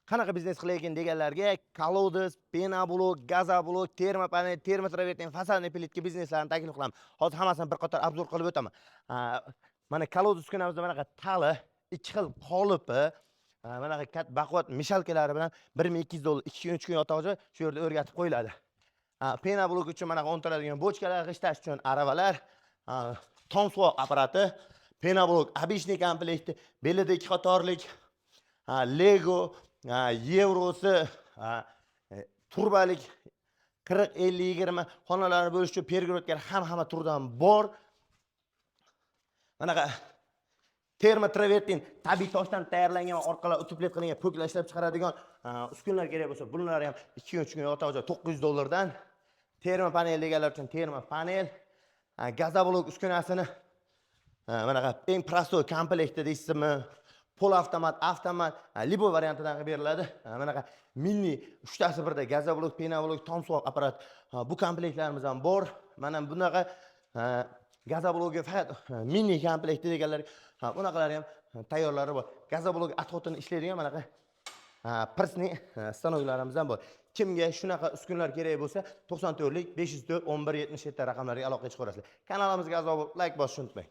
Qanaqa biznes qilayotgan deganlarga колодец, пеноблок, газоблок, термопанель, термотравертин, фасадный плитка bizneslarini taklif qilaman. Hozir hammasini bir qator обзор qilib o'taman. Mana колодец uskunamizda manaqa tali, ikki xil qolipi, manaqa katta baquvvat мешалка lari bilan 1200 dollar, 2 kun, 3 kun yotoq joy shu yerda o'rgatib qo'yiladi. Пеноблок uchun manaqa o'ntaladigan бочка lar, g'isht tashish uchun aravalar, tom suvoq apparati, пеноблок обычный komplekti, belida ikki qatorlik, Lego, yevrosi, turbalik 40, 50, 20 xonalarni bo'lish uchun перегородка lar hamma hamma turdan bor. Manaqa термотравертин, tabiiy toshdan tayyorlangan va orqalari утеплить qilingan po'klar ishlab chiqaradigan uskunalar kerak bo'lsa, bular ham 2 kun, 3 kun yotoq joy 900 dollardan. Термопанель deganlar uchun термопанель, газоблок uskunasini manaqa eng простой komplekti deysizmi, полуавтомат, avtomat, любой variantidan qilib beriladi. Manaqa mini uchtasi birda газоблок, пеноблок, tom suvoq apparat, bu komplektlarimiz ham bor. Mana bunaqa газоблок i faqat mini komplekti deganlar, bunaqalari ham tayyorlari bor. Газоблок отход ini ishlaydigan manaqa пресс stanoklarimiz ham bor. Kimga shunaqa uskunalar kerak bo'lsa, 94lik 504 11 77 raqamlariga aloqaga chiqaverasizlar. Kanalimizga a'zo bo'lib, layk bosishni unutmang.